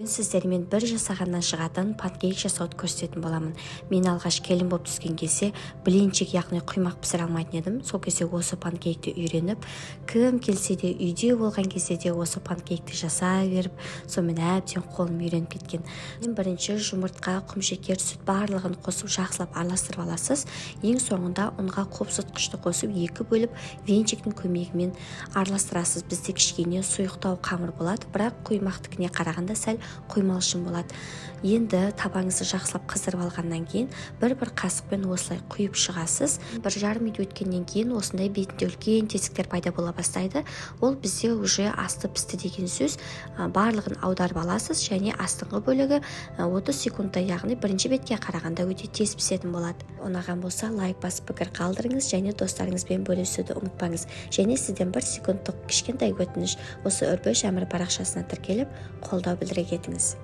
Сіздермен бір жасағаннан шығатын панкейк жасауды көрсететін боламын. Мен алғаш келін болып түскен кезде блинчик, яғни құймақ пісіре алмайтын едім. Сол кезде осы панкейкті үйреніп, кім келсе де, үйде болған кезде де осы панкейкті жасай беріп, сонымен әбден қолым үйреніп кеткен. Ең бірінші жұмыртқа, құмшекер, сүт, барлығын қосып, жақсылап араластырып аласыз. Ең соңында ұнға қопсытқышты қосып, екі бөліп, венчиктің көмегімен араластырасыз. Бізде кішкене сұйықтау қамыр болады, бірақ құймақтікіне қарағанда сәл құймалшың болады. Енді табаңызды жақсылап қыздырып алғаннан кейін бір-бір қасықпен осылай құйып шығасыз. 1,5 минут өткеннен кейін осындай бетінде үлкен тесіктер пайда бола бастайды. Ол бізде уже асты пісті деген сөз. Барлығын аударып аласыз және астыңғы бөлігі 30 секундта, яғни бірінші бетке қарағанда өте тез пісетін болады. Ұнаған болса, лайк басып, пікір қалдырыңыз және достарыңызбен бөлісуді ұмытпаңыз. Және сізден бір секундтық кішкентай өтініш: осы Үрбіш Әмір парақшасына тіркеліп, қолдау білдіре кетіңіз.